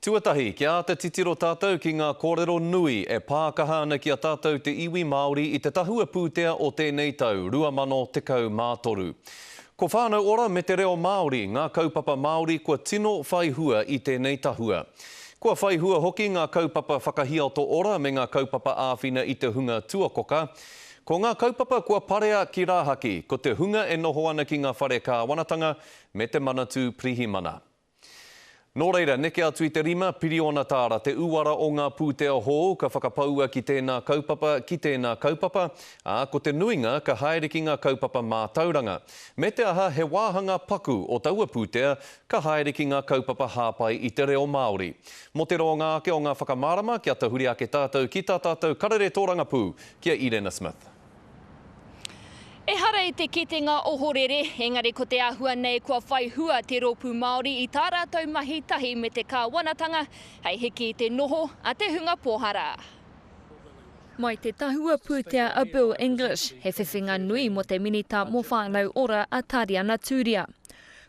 Tuatahi, kia āta titiro tātou ki ngā kōrero nui e pākaha ana ki a tātou te iwi Māori i te tahua pūtea o tēnei tau, 2013. Ko Whānau Ora me te reo Māori ngā kaupapa Māori kua tino whai hua i tēnei tahua. Kua whai hua hoki ngā kaupapa whakahiato ora me ngā kaupapa āwhina i te hunga tuakoka. Ko ngā kaupapa kua parea ki rāhaki, ko te hunga e noho ana ki ngā whare kāwanatanga me te Manatū Pirihimana. Nō reira, neke atu i te rima piriona tāra te uara o ngā pūtea hou ka whakapaua ki tēnā kaupapa, ki tēnā kaupapa, ā, ko te nuinga ka haere ki ngā kaupapa mātauranga. Me te aha, he wāhanga paku o taua pūtea ka haere ki ngā kaupapa hāpai i te reo Māori. Mō te roanga ake o ngā whakamārama, kia tahuri ake tātou ki tā tātou karere tōrangapū, ki a Irena Smith. Ehara i te kitenga ohorere, engari ko te āhua nei kua whai hua te Rōpū Māori i tā rātou mahi tahi me te kāwanatanga hei hiki i te noho a te hunga pōhara. Mai te tahua pūtea a Bill English, he whiwhinga nui mō te Minita mō Whānau Ora a Tariana Turia.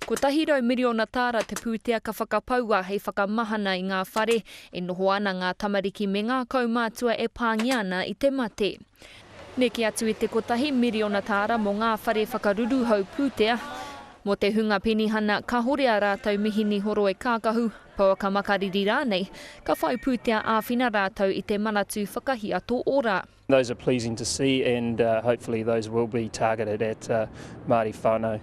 100 miriona tāra te pūtea ka whakapaua hei whakamahana i ngā whare e noho ana ngā tamariki me ngā kaumātua e pāngia ana i te mate. Neke atu i te kotahi miriona tāra mō ngā whare whakaruruhau pūtea. Mō te hunga penihana kāhore ā rātou mihini horoi kākahu, pouaka makariri rānei, ka whai pūtea āwhina rātou i te Manatū Whakahiato Ora. Those are pleasing to see and hopefully those will be targeted at Māori whānau.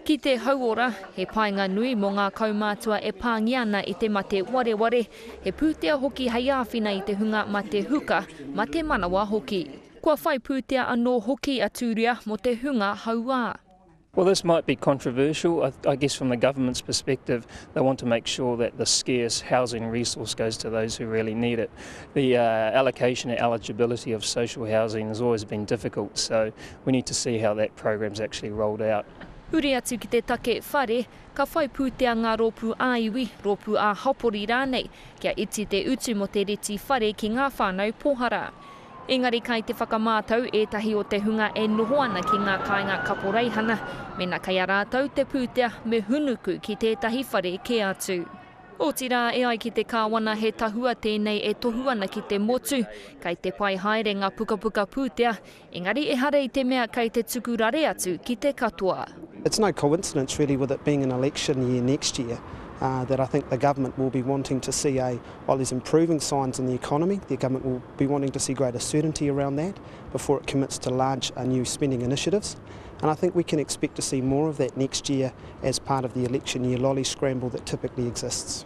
Ki te hauora, he painga nui mō ngā kaumātua e pāngia ana i te mate wareware, he pūtea hoki hei āwhina i te hunga mate huka, mate manawa hoki. Kua whai pūtea anō hoki a Tūria mō te hunga hauā. Well this might be controversial, I, I guess from the government's perspective they want to make sure that the scarce housing resource goes to those who really need it. The uh, allocation and eligibility of social housing has always been difficult, so we need to see how that program's actually rolled out. Huri atu ki te take whare, ka whai pūtea ngā rōpū ā-iwi, rōpū ā-hapori rānei, kia iti te utu mō te reti whare ki ngā whānau pōhara. Engari kai te whakamātau ētahi o te hunga e noho ana ki ngā kāinga kaporeihana, mēnā kei a rātou te pūtea me hunuku ki tētahi whare kē atu. Otirā, e ai ki te Kāwana he tahua tēnei e tohu ana ki te motu, kei te pai haere ngā pukapuka pūtea, engari ehara i te mea kei te tuku rare atu ki te katoa. It's no coincidence really with it being an election year next year that I think the government will be wanting to see a, while there's improving signs in the economy, the government will be wanting to see greater certainty around that before it commits to large new spending initiatives. And I think we can expect to see more of that next year as part of the election year lolly scramble that typically exists.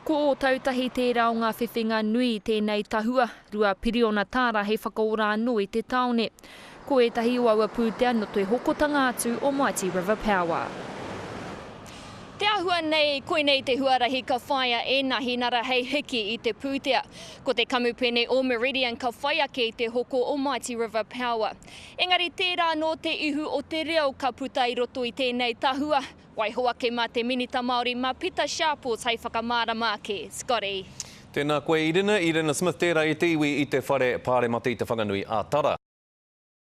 Ko Ōtautahi tērā o ngā whiwhinga nui i tēnei tahua, rua piriona tāra hei whakaora anō i te tāone. Ko ētahi o aua pūtea nō te hokotanga atu o Mighty River Power. Te āhua nei, koinei te huarahi ka whāia e Nahinara hei hiki i te pūtea. Ko te kamupene o Meridian ka whai ake i te hoko o Mighty River Power. Engari tērā anō te ihu o te reo ka puta i roto i tēnei tahua, waiho ake mā te Minita Māori mā Pita Sharples hei whakamārama ake. Scotty. Tēnā koe Irina, Irina Smith tērā e te iwi i te Whare Pāremata i Te Whanganui a Tara.